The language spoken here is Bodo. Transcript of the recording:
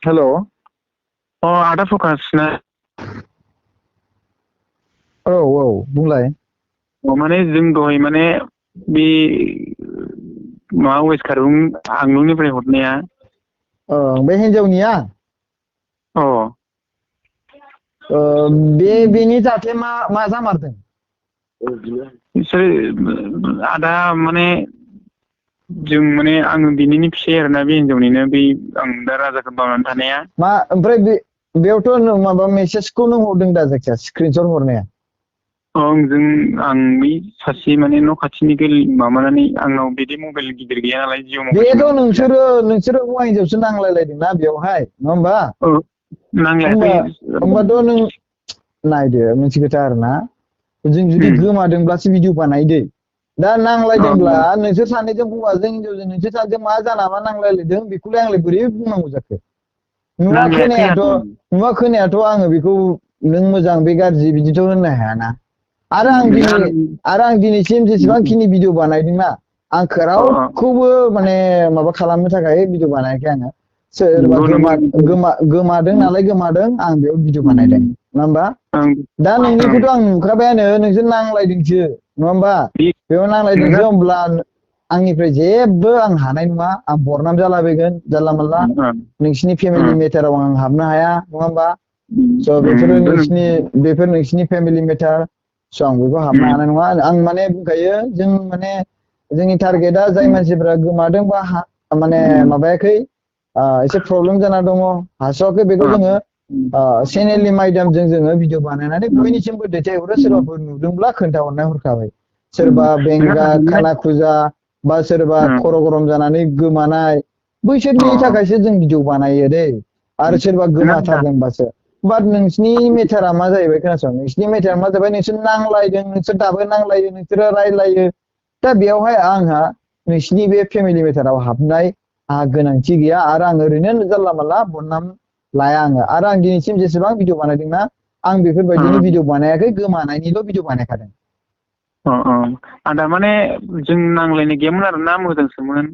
हेल'। आदा प्रकाश ना? औ बुंलाय। माने जों दहाय माने बे माबा वेस्ट कार्बि आंलंनिफ्राय हरनाया। बे हिनजावनिया? अ बेनि जाथाया मा जामारदों? बिसोर आदा माने जों माने आङो बिनिनो फिसाइ आरोना बे हिनजावनिनो बै आं दा राजाखौ बावनानै थानाया। ओमफ्राय बेयावथ' माबा मेसेजखौ नों हरदों दा जायखिया स्क्रिनसट हरनाया? आं बै सासे माने न' खाथिनिखौ माबानानै आंनाव बिदि मबाइल गिदिर गैया नालाय जिअ मबाइल बेथ' गैया। नोंसोरो हौवा हिनजावसो नांलायलायदोंना बेवहाय नङा होमबा? नांलायाखै। होमबाथ' नों नायदो मोनसे खोथा आरोना जों जुदि गोमादोंब्लासो भिडिअ बानायो दा नांलायदोंब्ला नोंसोर सानैजों हौवाजों हिनजावजों नोंसोर सानैजों मा जाना मा नांलायलायदों बेखौलाय आंलाय बोरै बुंनांगौ जाखो? नुवा खोनायाथ' आङो बेखौ नों मोजां बे गाज्रि बिदिथ' होननो हायाना। आरो आं दिनैसिम जेसेबांखिनि भिडिअ बानायदोंना आं रावखौबो माने माबा खालामनो थाखाय भिडिअ बानायाखै आङो। सोरबा गोमादों नालाय गोमादों आं बेयाव भिडिअ बानायदों नङा होमबा? दा नोंनिखौथ' आं नुखाबायानो नोंसोर नांलायदोंसो नङा होमबा? बेयाव नांलायदोंसो होमब्ला आंनिफ्राय जेबो आं हानाय नङा आं बरनाम जालाबायगोन जानला मोनला नोंसिनि फेमिलि मेटाराव आं हाबनो हाया नङा होमबा? स' बेफोर नोंसिनि फेमिलि मेटार स' आं बेखौ हाबनो हानाय नङा आं माने बुंखायो जों माने जोंनि टारगेटआ जाय मानसिफोरा गोमादों बा माने माबायाखै एसे प्रब्लेम जाना दङ हास'वाखै बेखौ जोङो चेनेलनि माध्यमजों जोङो भिडिअ बानायनानै बयनिसिमबो दैथायहरो सोरबाफोर नुदोंब्ला खोन्थाहरनाय हरखाबाय। सोरबा बेंगा खाना खुजा बा सोरबा खर' गरम जानानै गोमानाय बैसोरनि थाखायसो जों भिडिअ बानायो दै आरो सोरबा गोमाथारदोंबासो। बाट नोंसिनि मेटारा मा जाहैबाय खोनासं नोंसिनि मेटारा मा जाबाय नोंसोर नांलायदों नोंसोर दाबो नांलायो नोंसोरो रायलायो दा बेयावहाय आंहा नोंसिनि बे फेमिलि मेटाराव हाबनाय आंहा गोनांथि गैया आरो आं ओरैनो जानला मानला बदनाम लाया आङो आरो आं दिनैसिम जेसेबां भिडिअ बानायदोंना आं बेफोरबायदिनि भिडिअ बानायाखै गोमानायनिल' भिडिअ बानायखादों। आदा माने जों नांलायनाय गैयामोन आरोना मोजांसोमोन।